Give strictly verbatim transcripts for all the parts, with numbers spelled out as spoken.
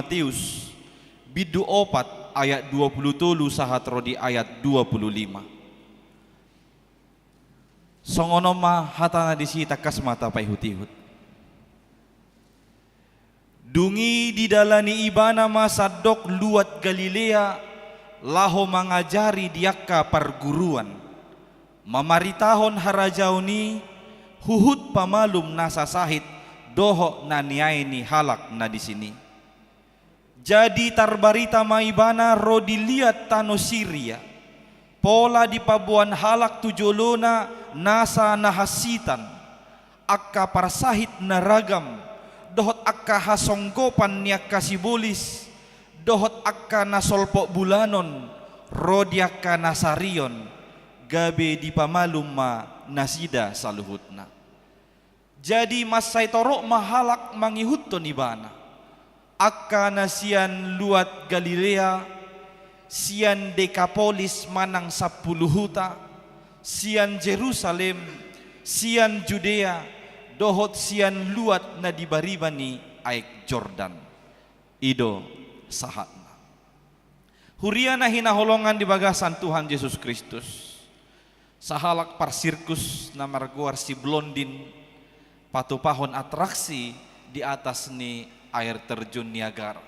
Matius, bindu opat ayat dua pulu tolu sahat ro di ayat dua pulu lima. Songon on ma hatana disi, tangkas ma tapaihut-ihut. Dung i didalani ibana ma sandok luat Galilea, laho mangajari di angka parguruan, mamaritahon harajaon i, huhut pamalum nasa sahit dohot na niae ni halak na disi i. Jadi tarbarita ma ibana ro di liat tano Siria, pola dipaboan halak tu jolona nasa na hansitan, angka parsahit na ragam, dohot angka hasonggopan ni angka sibolis, dohot angka na solpot bulanon, ro di angka na sarion, gabe dipamalum ma nasida saluhutna. Jadi mansai torop ma halak mangihuthon ibana, angka na sian luat Galilea, sian Dekapolis manang Sampulu Huta, sian Jerusalem, sian Judea, dohot sian luat na di bariba ni Aek Jordan. I do sahatna. Huria na hinaholongan di bagasan Tuhan Jesus Kristus, sahalak parsirkus na margoar si Blondin patupahon atraksi di atas ni air terjun Niagara.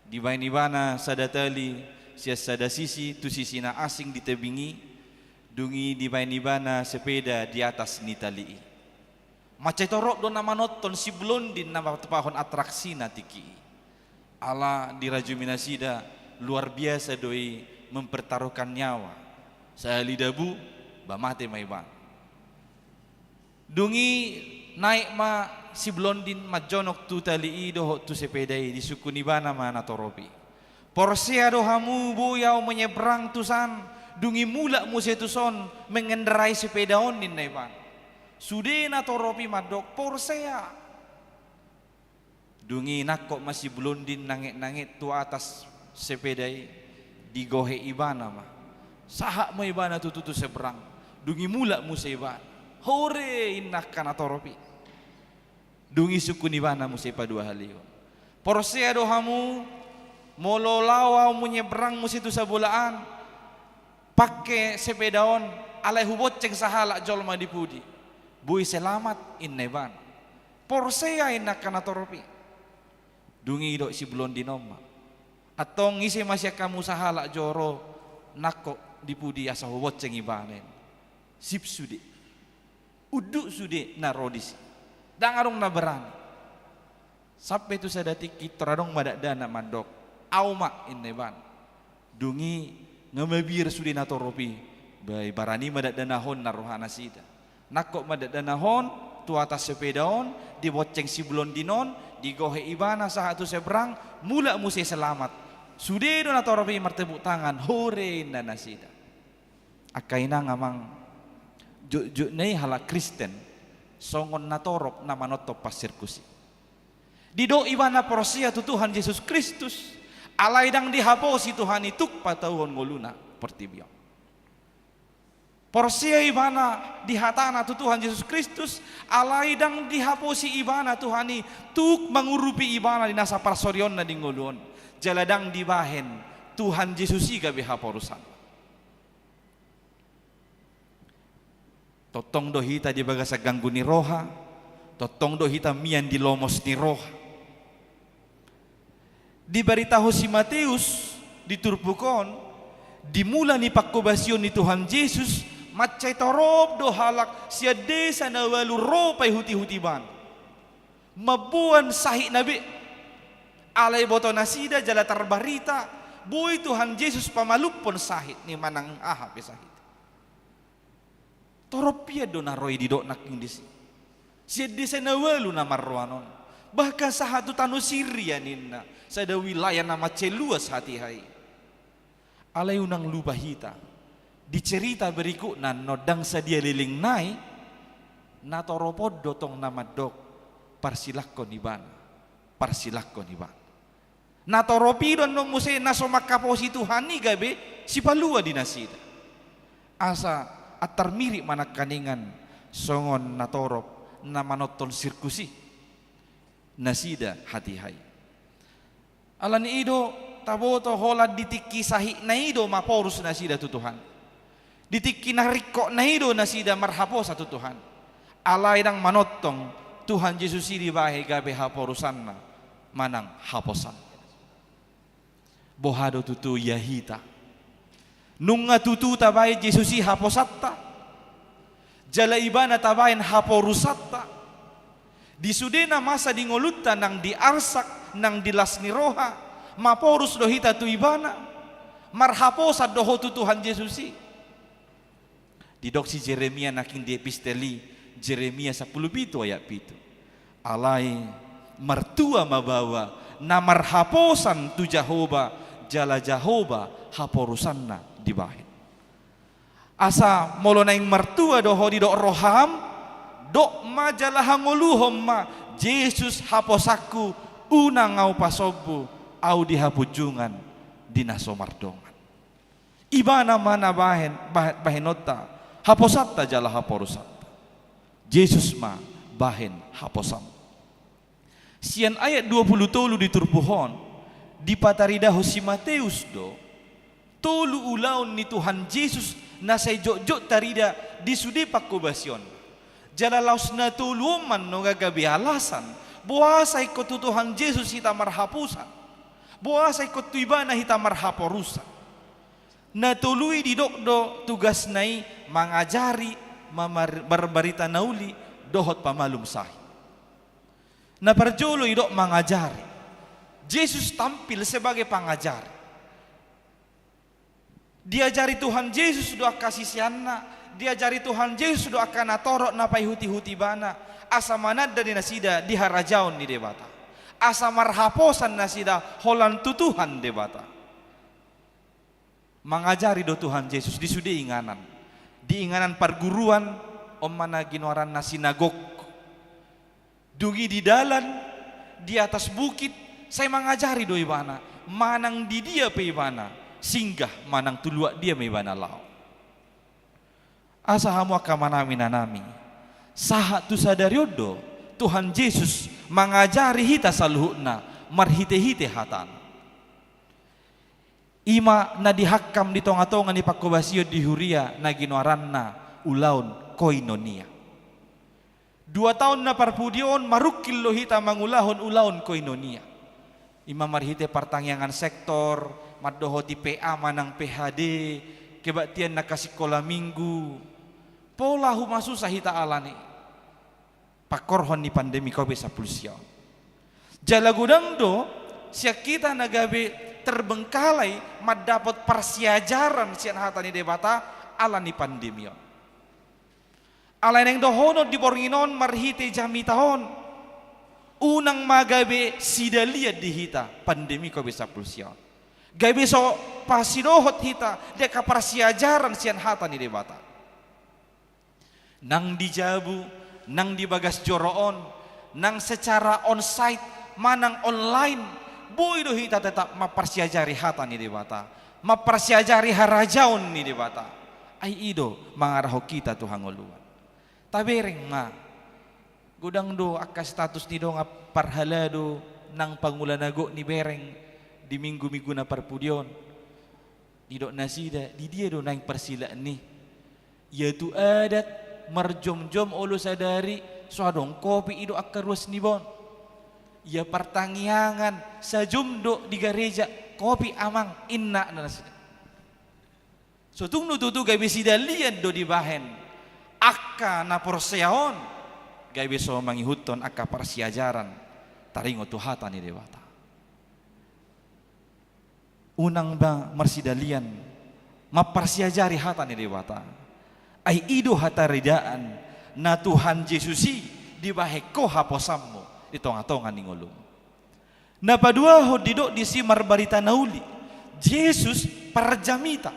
Dibaen ibana sada tali sian sada sisi tu sisi na asing di tebing i, dung i dibaen ibana sepeda di atas ni tali i. Mansai torop do na manonton si Blondin na patupahon atraksina tingki i. Ala dirajumi nasida, luar biasa do i mempertaruhkan nyawa. Sahali dabu, ba mate ma ibana. Dung i naek ma si Blondin manjonok tu tali i dohot tu sepeda i, disungkun ibana ma natorop i. Porsea do hamu boi ahu menyeberang tusan, dung i mulak muse tuson mengendarai sepeda on, ninna ibana. Sude natorop i mandok porsea. Dung i nangkok ma si Blondin nanget-nanget tu atas sepeda i, digohe ibana ma. Sahat ma ibana tutu tu seberang. Dung i mulak muse ibana. Hore, ninna angka natorop i. Dung i sungkun ibana muse paduahalihon. Porsea do hamu, molo laho ahu menyeberang muse tu sabola an, pangke sepeda on, alai hubonceng sahalak jolma di pudi. Boi selamat, ninna ibana. Porsea, ninna angka natorop i. Dung i didok si Blondin on ma. Antong ise ma sian hamu sahalak jo ro nangkok di pudi asa hubonceng ibana, ninna. Sip sude. Unduk sude na ro disi. Ndang adong na berani. Sampe tu sada tingki tor adong ma dakdanak mandok, ahu ma, ninna ibana. Dung i nga mabiar sude natorop i, ba i barani ma dakdanak on, ninna roha nasida. Nangkok ma dakdanak on tu atas sepeda on, dibonceng si Blondin on, digohe ibana sahat tu seberang, mulak muse selamat. Sude do natorop i martepuk tangan, hore, ninna nasida. Angka inang amang, jotjot na i halak Kristen songon natorop na manonton parsirkus i. Didok ibana porsea tu Tuhan Jesus Kristus, alai ndang dihaposi Tuhan i tuk patauhon ngoluna portibi on. Porsea ibana di hatana tu Tuhan Jesus Kristus, alai ndang dihaposi ibana Tuhan i tuk mangurupi ibana di nasa parsorionna di ngolu on. Jala ndang dibahen Tuhan Jesus i gabe haporusan. Tongtong do hita di bagasan ganggu ni roha, tongtong do hita mian di lomos ni roha. Dibaritahon si Mateus di turpuk on, di mula ni pangkobasion ni Tuhan Jesus, mansai torop do halak sian desa na ualu ro paihut-ihut ibana. Mamboan sahitna be. Alai boto nasida jala tarbarita, boi Tuhan Jesus pamalumhon sahit ni manang aha pe sahit. Torop hian do na ro i didok nangkin disi. Sian desa na ualu na marroan on. Bahkan sahat tu tano Siria ninna, sada wilayah na mansai luas hatiha i. Alai unang lupa hita, di cerita berikutna, na ndang sadia leleng nai, natorop on do tong na mandok, parsilangkon ibana, parsilangkon ibana. Natorop i do annon muse na so manghaposi Tuhan i gabe sipalua di nasida. Asa antar mirip ma nangkaningan songon natorop na manonton sirkus i nasida hatiha i. Alani i do taboto holan di tingki sahitna i do maporus nasida tu Tuhan. Di tingki na ringkotna i do nasida marhaposan tu Tuhan. Alai ndang manongtong Tuhan Jesus i dibahen gabe haporusanna manang haposanna. Boha do tutu ia hita? Nunga tutu tabahen Jesus i haposanta? Jala ibana tabahen haporusanta? Di sudena masa di ngolunta nang di arsak, nang di las ni roha, maporus do hita tu ibana? Marhaposan do ho tu Tuhan Jesus i? Didok si Jeremia nangkin di epistel i, Jeremia sampulu pitu ayat pitu. Alai martua ma baoa na marhaposan tu Jahowa, jala Jahowa haporusanna dibahen. Asa molo naeng martua do ho didok roham, dok ma jala hangoluhon ma: Jesus haposanku, unang ahu pasombu, ahu di hapunjungan, di na so mardongan. Ibana ma na bahen, bah-, bahenonta, haposanta jala haporusanta. Jesus ma bahen haposan. Sian ayat dua pulu tolu di turpuk on, dipataridahon si Mateus do tolu ulaon ni Tuhan Jesus na sai jotjot tarida di sude pangkobasion. Jala laos na tolu on ma nunga gabe alasan boasa ingkon tu Tuhan Jesus hita marhaposan, boasa ingkon tu ibana hita marhaporusan. Na tolu i didok do tugasna i mangajari, mamar-, marbarita na uli, dohot pamalum sahit. Na parjolo didok mangajari. Jesus tampil sebagai pangajari. Diajari Tuhan Jesus do angka siseanna, diajari Tuhan Jesus do angka natorop na paihutihut ibana, asa mananda ni nasida di harajaon ni Debata. Asa marhaposan nasida holan tu Tuhan Debata. Mangajari do Tuhan Jesus di sude inganan. Di inganan parguruan, on ma na ginoaranna sinagog. Dung i di dalan, di atas bukit, sai mangajari do ibana, manang di dia pe ibana singgah, manang tu luat dia ma ibana laho. Asa hamu angka amanami, inanami, sahat tu sadari on do Tuhan Jesus mangajari hita saluhutna marhitehite hatana. I ma na dihangkam di tongatonga ni pangkobasion di huria na ginoaranna ulaon koinonia. Dua taon na parpudi on marungkil do hita mangulahon ulaon koinonia. I ma marhite partangiangan sektor, mandohoti P A manang P H D, kebaktian na angka sikola minggu. Pola humasusa hita alani pangkorhon ni pandemi covid sampulu sia on. Jala godang do sian hita na gabe terbengkalai mandapot parsiajaran sian hata ni Debata alani pandemi on. Alai naeng dohonon di borngin on marhite jamita on, unang ma gabe sidalian di hita pandemi covid sampulu sia on. Gabe so pasidohot hita di angka parsiajaran sian hata ni Debata. Nang di jabu, nang di bagas joro on, nang secara onsite manang online, boi do hita tetap mamparsiajari hata ni Debata, mamparsiajari harajaon ni Debata. Ai i do mangarahon hita tu hangoluan. Tabereng ma. Godang do angka status ni dongan parhalado nang pangula na gok nibereng di minggu-minggu na parpudi on. Didok nasida, di dia do naeng parsilaan i? Ia tu adat, marjomjom olo sadari, so adong kopi i do angka ruas ni bon. Ia partangiangan, sajom do di gareja, kopi amang, inna nasida. So tung do tutu gabe sidalian do dibahen angka na porsea on, gabe so mangihuthon angka parsiajaran taringot tu hata ni Debata. Unang ba marsidalian mamparsiajari hata ni Debata. Ai i do hataridaan na Tuhan Jesus i dibahen ho haposanmu di tongatonga ni ngolum. Na paduahon didok disi marbarita na uli, Jesus parjamita.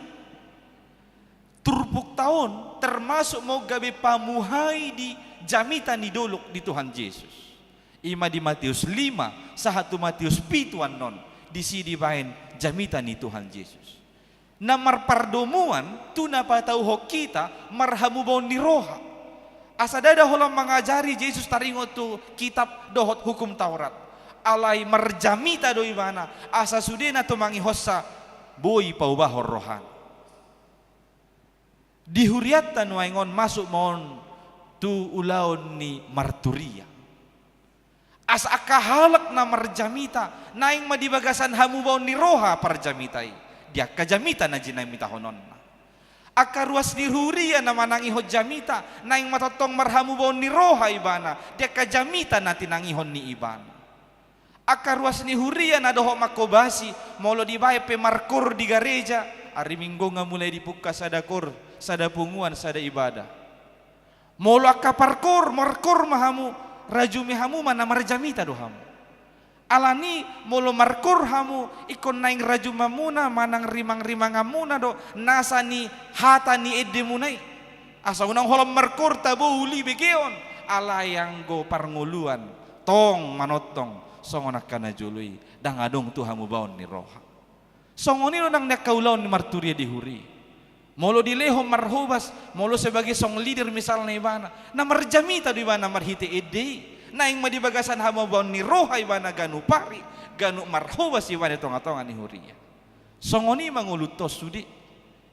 Turpukta on termasuk ma gabe pamuhai di jamita ni dolok ni Tuhan Jesus. I ma di Mateus lima sahat tu Mateus pitu annon, disi dibahen jamita ni Tuhan Jesus. Na marpardomuan tu na patauhon hita marhamubaon ni roha. Asa ndada holan mangajari Jesus taringot tu kitab dohot hukum Taurat. Alai marjamita do ibana, asa sude na tumangihonsa boi paubahon rohana. Di hurianta nuaeng on masuk ma on tu ulaon ni marturia. Asa angka halak na marjamita, naeng ma di bagasan hamubaon ni roha parjamita i, di angka jamita na jinamitahononna. Angka ruas ni huria na manangihon jamita, naeng ma tongtong marhamubaon ni roha ibana, di angka jamita na tinangihon ni ibana. Angka ruas ni huria na dohot manghobasi, molo dibaen pe markoor di gareja, ari Minggu nga mulai dipungka sada koor, sada punguan, sada ibadah. Molo angka parkoor, markoor ma hamu, rajumi hamu ma na marjamita do hamu. Alani molo markoor hamu, ingkon naeng rajumanmuna manang rimangrimanganmuna do nasa ni hata ni endemuna i. Asa unang holan markoor tabo uli begeon, alai anggo parngoluan, tong manongtong, songon angka na jolo i, ndang adong tu hamubaon ni roha. Songon i do nang di angka ulaon ni marturia di huria. Molo dilehon marhobas, molo sebagai song leader misalna ibana, na marjamita do ibana marhite ende i, naeng ma di bagasan hamubaon ni roha ibana ganup ari, ganup marhobas ibana di tongatonga ni huria. Songon i ma ngolunta on sude,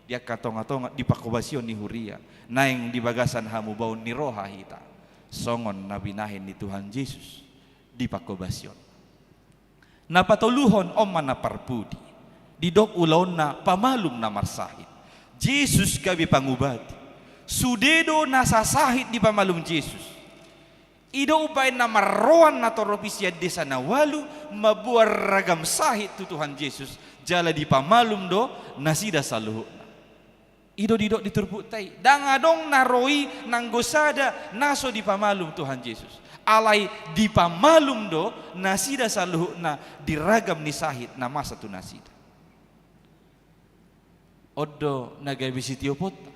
di angka tongatonga di panghobasion ni huria, naeng di bagasan hamubaon ni roha hita, songon na binahen ni Tuhan Jesus di panghobasion. Na patoluhon on ma na parpudi, didok ulaonna pamalum na marsahit. Jesus gabe pangubati. Sude do nasa sahit dipamalum Jesus. I do umbaen na marroan na torop i sian desa na ualu, mamboan ragam sahit tu Tuhan Jesus, jala dipamalum do nasida saluhutna. I do didok di turpukta i, ndang adong na ro i nanggo sada na so dipamalum Tuhan Jesus. Alai dipamalum do nasida saluhutna di ragam ni sahit na masa tu nasida. On do na gabe sitioponta.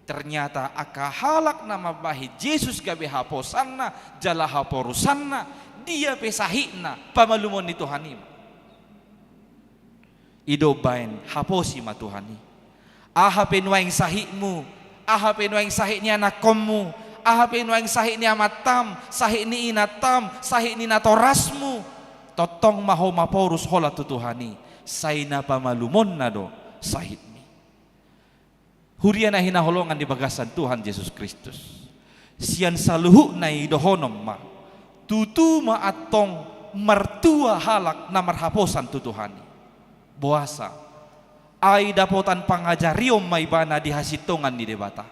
Ternyata angka halak na mambahen Jesus gabe haposanna, jala haporusanna, dia pe sahitna, pamalumon ni Tuhan i ma. I do umbaen haposi ma Tuhan i. Aha pe nuaeng sahitmu, aha pe nuaeng sahit ni anakkonmu, aha pe nuaeng sahit ni amantam, sahit ni inantam, sahit ni natorasmu, tongtong ma ho maporus holan tu Tuhan i, sai na pamalumonna do sahitmi. Huria na hinaholongan di bagasan Tuhan Jesus Kristus. Sian saluhutna i dohonon ma, tutu ma antong martua halak na marhaposan tu Tuhan i. Boasa? Ai dapotan pangajarion ma ibana di hasintongan ni Debata.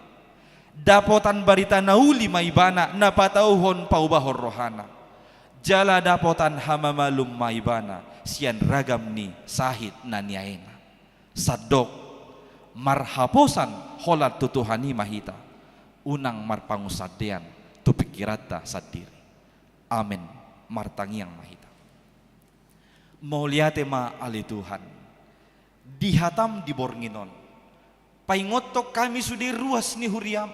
Dapotan barita na uli ma ibana na patauhon paubahon rohana. Jala dapotan hamamalum ma ibana sian ragam ni sahit na niaena. Sandok, marhaposan holan tu Tuhan i ma hita, unang marpangunsandean tu pingkiranta sandiri. Amen. Martangiang ma hita. Mauliate ma ale Tuhan, di hatam di borngin on, paingothon hami sude ruas ni huriam,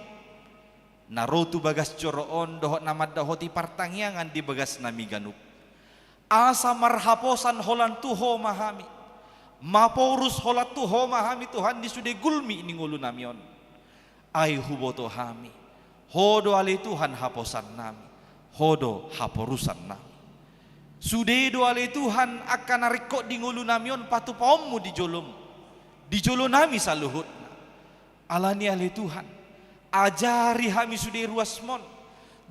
na ro tu bagas joro on dohot na mandapothon partangiangan di bagasnami ganup. Asa marhaposan holan tu Ho ma hami. Maporus holan tu Ho ma hami Tuhan di sude gulmit ni ngolunami on. Ai huboto hami, Ho do ale Tuhan haposannami, Ho do haporusannami. Sude do ale Tuhan angka na ringkot di ngolunami on patupaonmu di jolom, di jolonami saluhutna. Alani ale Tuhan, ajari hami sude ruasmon,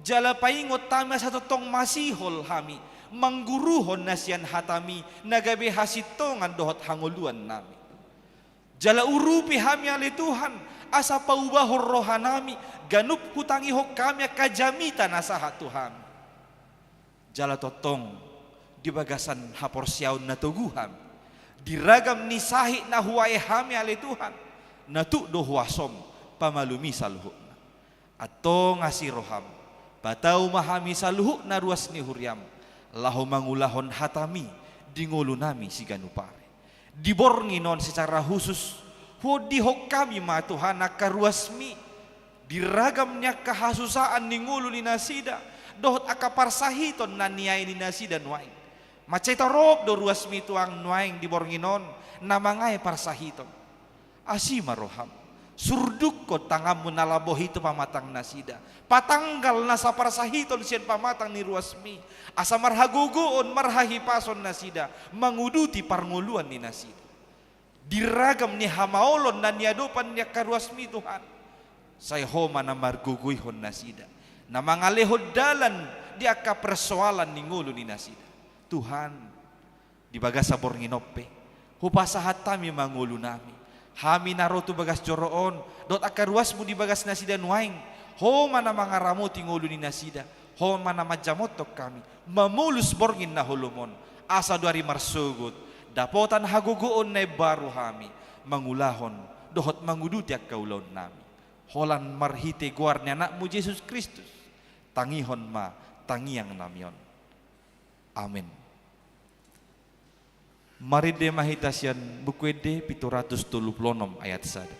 jala paingot hami asa tongtong masihol hami, mangguruhon na sian hatami, na gabe hasintongan dohot hangoluannami. Jala urupi hami ale Tuhan, asa paubahon rohanami, ganup hutangihon hami angka jamita na sahat tu hami. Jala tongtong, di bagasan haporseaon na togu hami. Di ragam ni sahit na huae hami ale Tuhan. Na tuk do huasom pamalumi saluhutna. Antong asi roham. Patau ma hami saluhutna ruas ni huriam. Laho mangulahon hatami di ngolunami siganup ari. Di borngin on secara khusus, huondihon hami ma Tuhan angka ruasmi, di ragam ni angka hasusaan ni ngolu ni nasida, dohot angka parsahiton na niae ni nasida nuaeng. Mansai torop do ruasmi Tuhan nuaeng di borngin on, na mangae parsahiton. Asi ma roham, Surdukkon tanganmu na lambok i tu pamatang nasida. Patanggal nasa parsahiton sian pamatang ni ruasmi, asa marhagogoon, marhahipason nasida manguduti parngoluan ni nasida. Di ragam ni hamaolon na niadopan ni angka ruasmi, Tuhan, sai Ho ma na margogoihon nasida, na mangalehon dalan di angka persoalan ni ngolu ni nasida. Tuhan, di bagasan borngin on pe, hupasahat hami ma ngolunami. Hami na ro tu bagas joro on, dohot angka ruasmu di bagas nasida nuaeng, Ho ma na mangaramoti ngolu ni nasida. Ho ma na manjamothon hami mamolus borngin na holom on, asa duari marsogot dapotan hagogoon na imbaru hami mangulahon dohot manguduti angka ulaonnami. Holan marhite goar ni Anakmu Jesus Kristus, tangihon ma tangiangnami on. Amen. Marende ma hita sian Buku Ende pitu ratus tolu pulu onom ayat sada.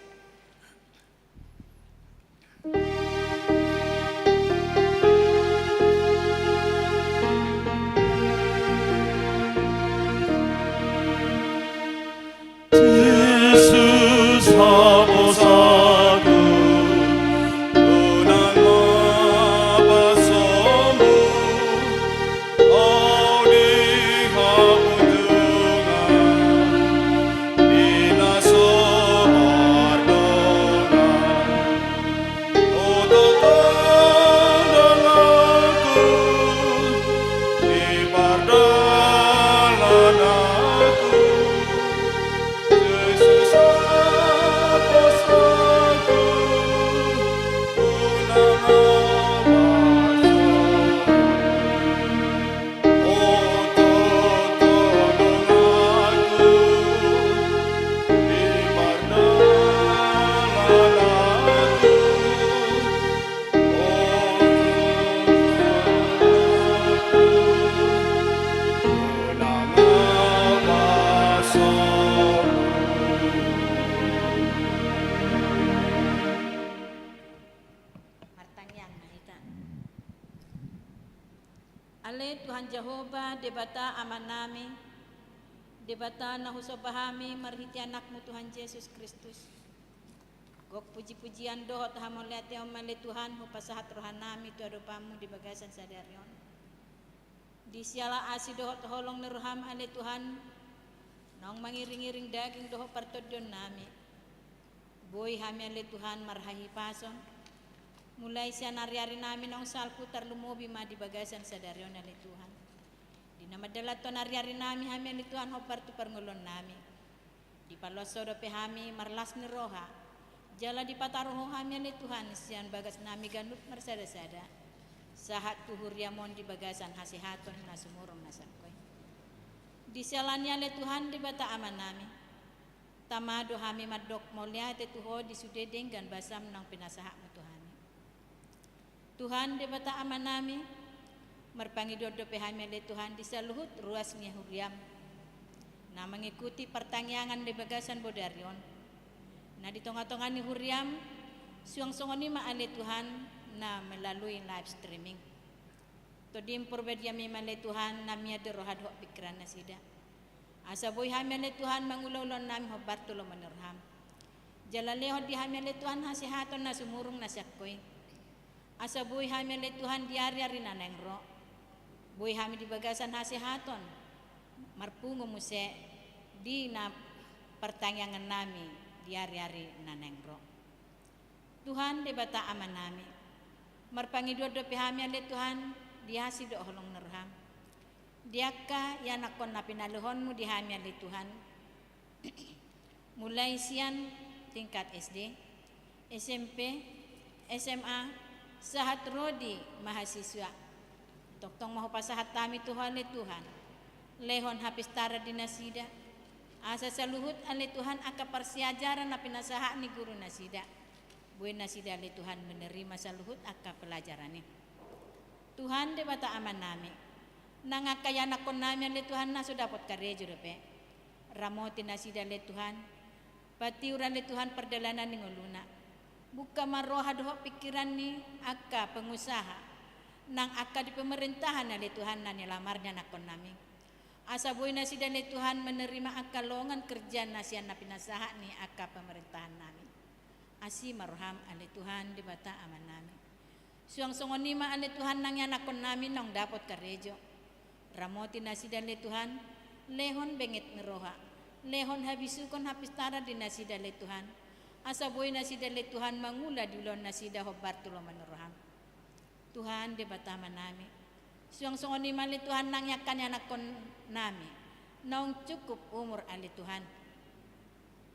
Jesus, haposanku, unang ma pasomu, Ho di hapunjungan, di na so mardongan. Ho tongtong donganku, di pardalanan ahu. Jesus, haposanku, unang ma pasomu. Martangiang ma hita. Ale Tuhan Jahowa, Debata Amanami, Debata na husomba hami marhite Anakmu Tuhan Jesus Kristus. Gok puji-pujian dohot hamauliateon ma ale Tuhan hupasahat rohanami tu adopanmu di bagasan sadari on. Di siala asi dohot holong ni roham ale Tuhan, naung mangiring-iring daging dohot partondionnami. Boi hami ale Tuhan marhahipason, mulai sian ari-arinami naung salpu tarlumobi ma di bagasan sadari on ale Tuhan. Di na mandalanhon ari-arinami hami ale Tuhan hombar tu parngoluonnami. Dipaloas Ho dope hami marlas ni roha, jala dipataru Ho hami ale Tuhan sian bagasnami ganup marsada-sada, sahat tu huriam on di bagasan hasehaton na sumurung na sangkoi. Di siala ni i ale Tuhan Debata Amanami, tama do hami mandok mauliate tu Ho di sude denggan basam naung pinasahatmu tu hami. Tuhan Debata Amanami, marpangidoan dope hami ale Tuhan di saluhut ruas ni huriam na mangikuti partangiangan di bagasan bodari on, na di tonga-tonga ni huriam, suang songon i ma ale Tuhan na melalui live streaming. Tondi Purbadia i ma ale Tuhan na mian di roha dohot pingkiran nasida. Asa boi hami ale Tuhan mangula ulaonnami hombar tu lomo ni roham. Jala lehon di hami ale Tuhan hasehaton na sumurung na sangkoi. Asa boi hami ale Tuhan di ari-ari na naeng ro, boi hami di bagasan hasehaton, marpungu muse di na partangiangannami di ari-ari na naeng ro. Tuhan Debata Amanami, marpangidoan dope hami ale Tuhan di asi dohot holong ni roham, di angka ianakhon na pinalehonmu di hami ale Tuhan, mulai sian tingkat S D, S M P, S M A, sahat ro di mahasiswa. Tongtong ma hupasahat hami tu Ho ale Tuhan, lehon hapistaran di nasida, asa saluhut ale Tuhan angka parsiajaran na pinasahat ni guru nasida, boi nasida ale Tuhan menerima saluhut angka pelajaran i. Tuhan Debata Amanami, nang angka ianakhonnami ale Tuhan na so dapot karejo dope, ramoti nasida ale Tuhan, patiur ale Tuhan pardalanan ni ngoluna. Buka ma roha dohot pingkiran ni angka pengusaha nang angka di pemerintahan ale Tuhan na nilamar ni anakhonnami, asa boi nasida ale Tuhan menerima angka lowongan kerja na sian na pinasahat ni angka pemerintahannami. Asi ma roham ale Tuhan Debata Amanami. Suang songon i ma ale Tuhan nang ianakkonnami naung dapot karejo. Ramoti nasida ale Tuhan, lehon benget ni roha, lehon habisukon hapistaran di nasida ale Tuhan. Asa boi nasida ale Tuhan mangula di ulaon nasida hombar tu lomo ni roham. Tuhan Debata Amanami, suang songon i ma ale Tuhan nang angka ni anakkonnami naung cukup umur ale Tuhan.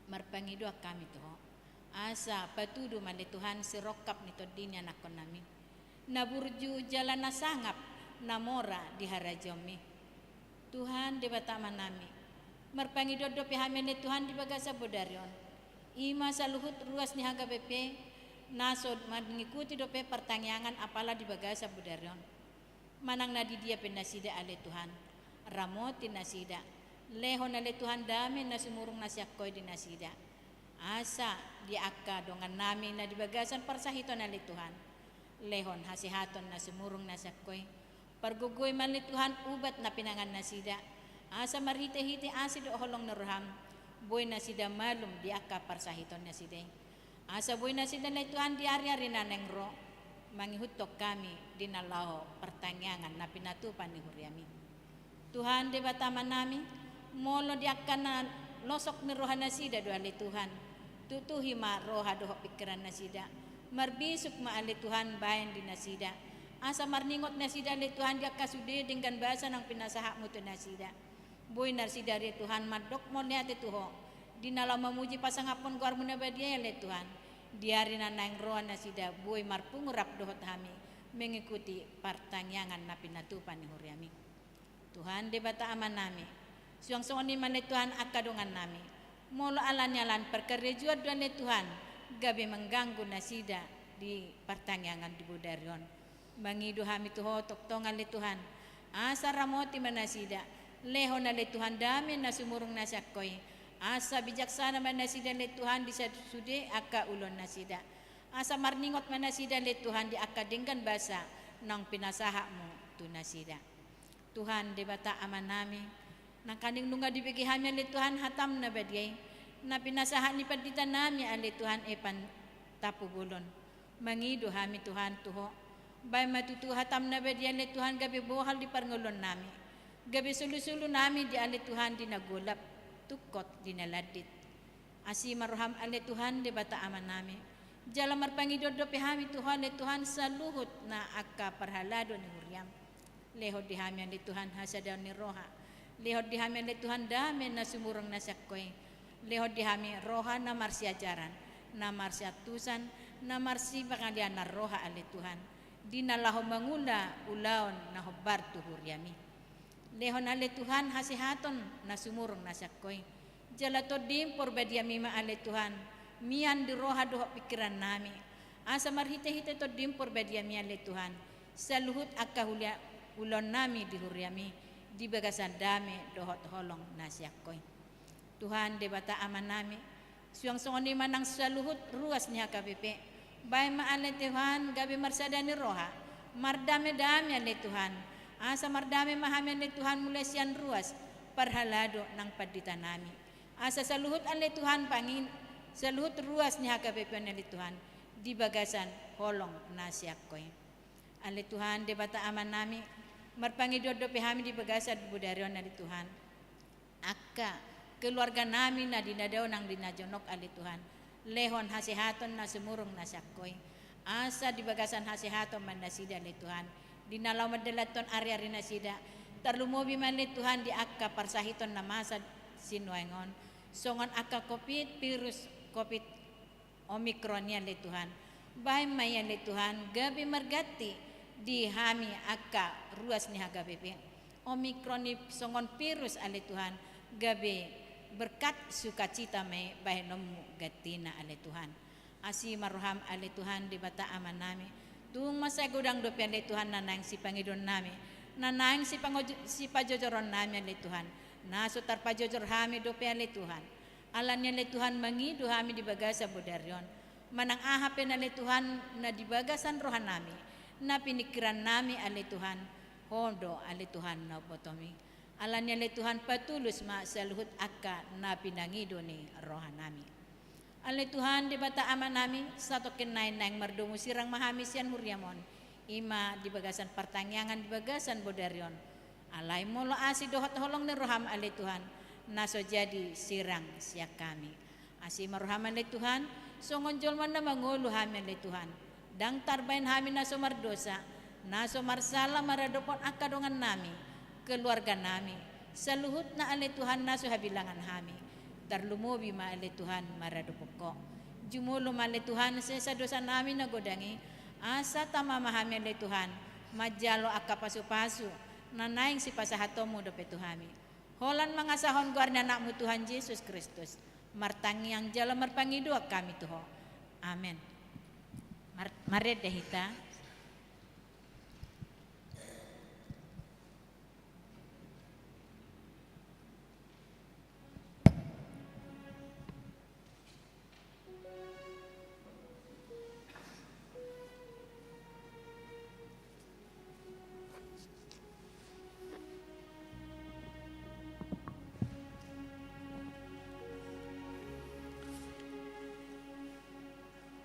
Marpangidoan hami tu Ho, asa patudu ma ale Tuhan sirongkap ni tondi ni anakkonnami, na burju jala na sangap, na mora di harajaonmi. Tuhan Debata Amanami, marpangidoan dope hami ale Tuhan di bagasan bodari on. I ma saluhut ruas ni H K B P na so mangikuti dope partangiangan apala di bagasan bodari on. Manang na di dia pe nasida ale Tuhan, ramoti nasida, lehon ale Tuhan dame na sumurung na siangkoi di nasida. Asa di angka dongannami na di bagasan parsahiton ale Tuhan, lehon hasehaton na sumurung na siangkoi. Pargogoi ma ale Tuhan ubat na pinangan nasida, asa marhitehite asi dohot holong ni roham, boi nasida malum di angka parsahiton nasida i. Asa boi nasida ale Tuhan di ariari na naeng ro, mangihuthon hami di na laho partangiangan na pinatupa ni huriami. Tuhan Debata Amanami, molo di angka na losok ni roha nasida do ale Tuhan, tutuhi ma roha dohot pingkiran nasida. Marbisuk ma ale Tuhan baen di nasida, asa marningot nasida ale Tuhan di angka sude denggan basa naung pinasahatmu tu nasida. Boi nasida ale Tuhan mandok mauliate tu Ho, di na laho mamuji pasangaphon goarmu na badia i ale Tuhan. Di ari na naeng ro nasida boi marpungu rap dohot hami mengikuti partangiangan na pinatupa ni huriami. Tuhan Debata Amanami, suang songon i ma ale Tuhan angka dongannami, molo ala ni ala ni parkarejoan do ale Tuhan gabe mangganggu nasida di partangiangan di bodari on. Mangido hami tu Ho tongtong ale Tuhan, asa ramoti ma nasida, lehon ale Tuhan dame na sumurung na siangkoi, asa bijaksana ma nasida ale Tuhan di sa-, sude angka ulaon nasida, asa marningot ma nasida ale Tuhan di angka denggan basa naung pinasahatmu tu nasida. Tuhan Debata Amanami, nangkaning nunga dibege hami ale Tuhan hatam na badia i, na pinasahat ni panditanami ale Tuhan Epan Tampubolon. Mangido hami Tuhan tu Ho, baen ma tutu hatam na badia ale Tuhan gabe bohal di parngoluonnami, gabe solusolunami di ale Tuhan di na golap, tungkot di na landit. Asi ma roham ale Tuhan Debata Amanami, jala marpangidoan dope hami tu Ho ale Tuhan saluhut na angka parhalado ni huriam. Lehon di hami ale Tuhan hasadaon ni roha. Lehon di hami ale Tuhan dame na sumurung na siangkoi. Lehon di hami roha na marsiajaran, na marsiantusan, na marsipangalean roha ale Tuhan, di na laho mangula ulaon na hombar tu huriami. Lehon ale Tuhan hasehaton na sumurung na siangkoi. Jala Tondim Porbadiami ma ale Tuhan mian di roha dohot pingkirannami, asa marhitehite Tondim Porbadiami ale Tuhan saluhut angka hulia-, ulaonnami di huriami di bagasan dame dohot holong na siangkoi. Tuhan Debata Amanami, suang songon i ma nang saluhut ruas ni H K B P, baen ma ale Tuhan gabe marsada ni roha, mardamedame ale Tuhan, asa mardame ma hami ale Tuhan mulai sian ruas parhalado nang panditanami. Asa saluhut ale Tuhan pangin-, saluhut ruas ni H K B P on ale Tuhan di bagasan holong na siangkoi. Ale Tuhan Debata Amanami, marpangidoan dope hami di bagasan bodari on ale Tuhan. Angka keluarganami na di na dao nang di na jonok ale Tuhan, lehon hasehaton na sumurung na siangkoi. Asa di bagasan hasehaton ma nasida ale Tuhan di na laho mandalanhon ariari nasida, tarlumobi ma ale Tuhan di angka parsahiton na masa sinuaeng on, songon angka covid, virus covid Omikron i ale Tuhan. Baen ma i ale Tuhan gabe marganti di hami angka ruas ni H K B P. Omikron i songon virus ale Tuhan, gabe berkat sukacita ma i bahenonmu gantina ale Tuhan. Asi ma roham ale Tuhan Debata Amanami. Tung mansai godang dope ale Tuhan na naeng sipangidoannami, na naeng sipangojo-, sipajojoronnami ale Tuhan, na so tarpajojor hami dope ale Tuhan. Alani ale Tuhan mangido hami di bagasan bodari on, manang aha pe na ale Tuhan na di bagasan rohanami, na piningkirannami ale Tuhan, Ho do ale Tuhan na umbotomi. Alani ale Tuhan patulus ma saluhut angka na pinangido ni rohanami. Ale Tuhan, Debata Amanami, satongkin nai naeng mardomu sirang ma hami sian huriam on, i ma di bagasan partangiangan di bagasan bodari on. Alai molo asi dohot holong ni roham, ale Tuhan, na so jadi sirang sian hami. Asi ma roham, ale Tuhan, songon jolma na mangolu hami, ale Tuhan. Ndang tarbaen hami na so mardosa, na so marsala maradophon angka dongannami, keluarganami, saluhutna, ale Tuhan, na so habilangan hami. Tarlumobi ma, ale Tuhan, maradophon Ho. Jumolo ma, ale Tuhan, sesa dosanami na godang i, asa tama ma hami, ale Tuhan, manjalo angka pasupasu na naeng sipasahatonmu dope tu hami. Holan mangasahon goar ni Anakmu Tuhan Jesus Kristus, martangiang jala marpangidoan hami tu Ho. Amen. Mar-, marende hita.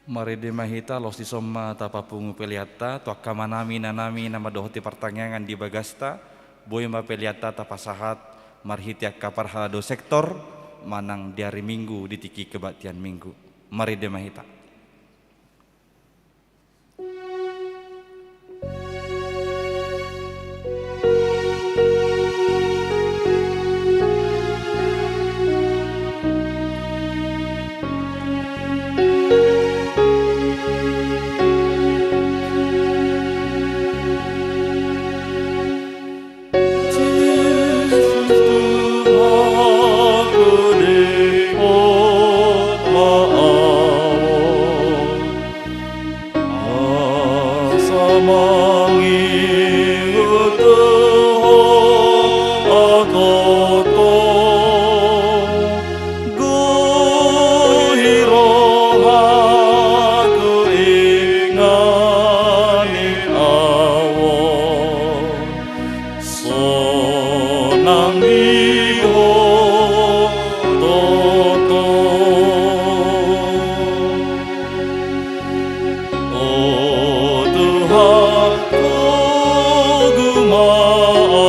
Marende ma hita, laos dison ma tapapungu peleanta tu angka amanami, inanami na mandohoti partangiangan di bagasta. Boi ma peleanta tapasahat marhite angka parhalado sektor manang di ari Minggu di tingki kebaktian Minggu. Marende ma hita. Sonang di Ho toto. O Tuhan, togu ma Au.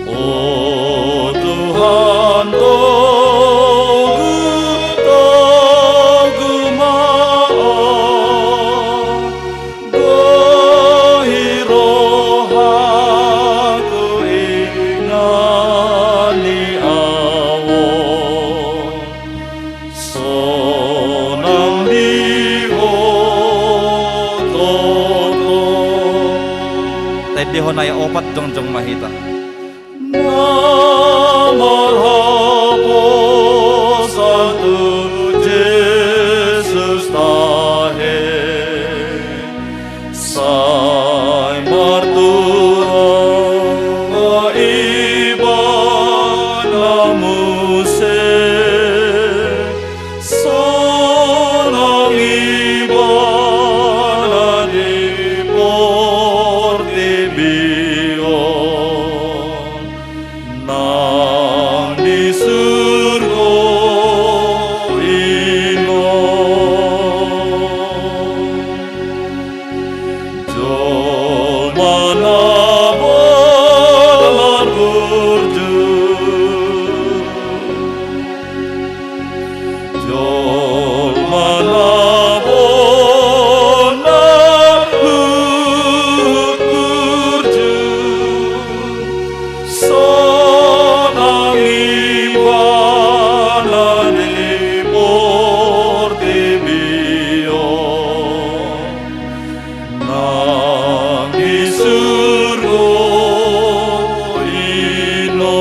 O Tuhan, togu, togu ma Au, gohi rohangku, inganan ni Au on. Sonang di Ho toto. Taendehon ayat opat, jongjong ma hita. Na marhaposan tu Jesus tahe, sai martua ibana muse, sonang ibana di portibi on. Nang di surgo i ma. Jolma na bonar burju. Jolma na bonar huhut burju, sonang ibana di portibi on. Nang di surgo i ma.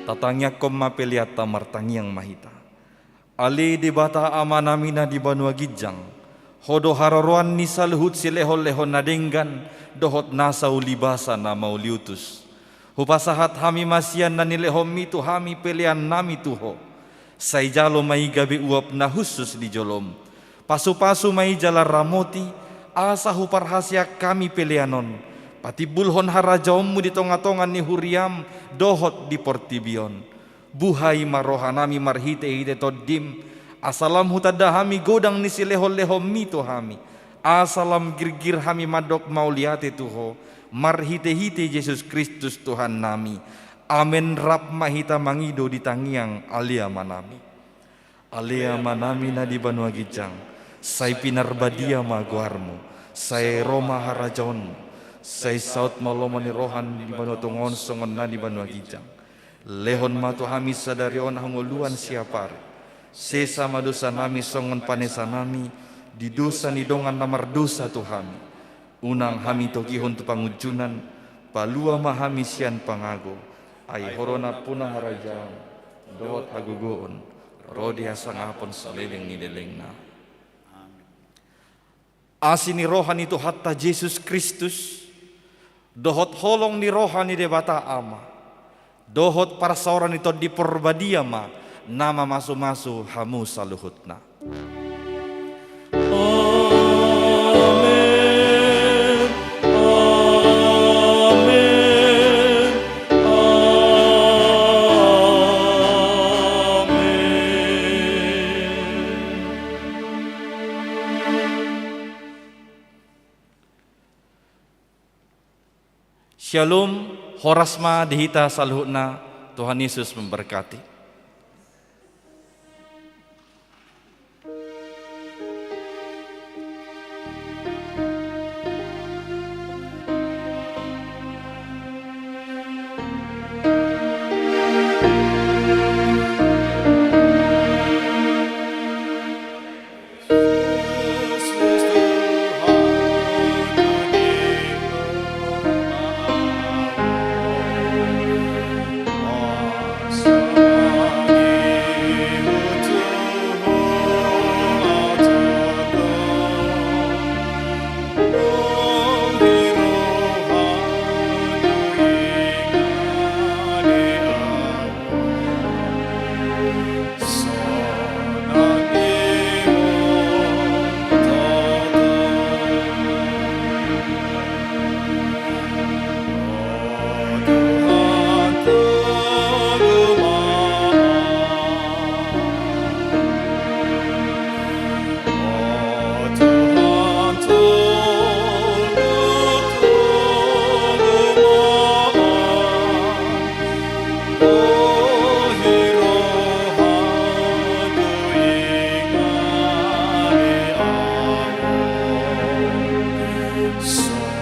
Tatangiangkon ma peleanta, martangiang ma hita. Ale Debata Amanami na di banua ginjang, Ho do haroroan ni saluhut silehonlehon na denggan dohot nasa ulibasa na mauliutus. Hupasahat hami ma sian na nilehonmi tu hami peleannami tu Ho. Sai jalo ma i gabe uap na hushus di jolom. Pasupasu ma i jala ramoti, asa huparhaseang hami pelean on, Patimbulhon harajaonmu di tonga-tonga ni huriam dohot di portibi on. Buhai ma rohanami marhite-hite Tondim, asa lam hutanda hami godang ni silehon-lehonmi tu hami, asa lam girgir hami mandok mauliate tu Ho, marhite-hite Jesus Kristus Tuhannami. Amen. Rap ma hita mangido di tangiang Ale Amanami. Ale Amanami na di banua ginjang, sai pinarbadia ma goarmu, sai ro ma harajaonmu, sai saut ma lomo ni roham di banua tonga on songon na di banua ginjang. Lehon ma tu hami sadari on hangoluan siapari. Sesa ma dosanami songon panesanami di dosa ni dongan na mardosa tu hami. Unang hami togihon tu pangunjunan, palua ma hami sian pangago. Ai Ho do nampuna harajaon dohot hagogoon ro di hasangapon saleleng ni lelengna. Asi ni roha ni Tuhanta Jesus Kristus, dohot holong ni roha ni Debata Ama, dohot parsaoran ni Tondi Porbadia ma na mamasu-masu hamu saluhutna. Amen. Amen. Amen. Syalom, horas ma di hita saluhutna, Tuhan Yesus memberkati.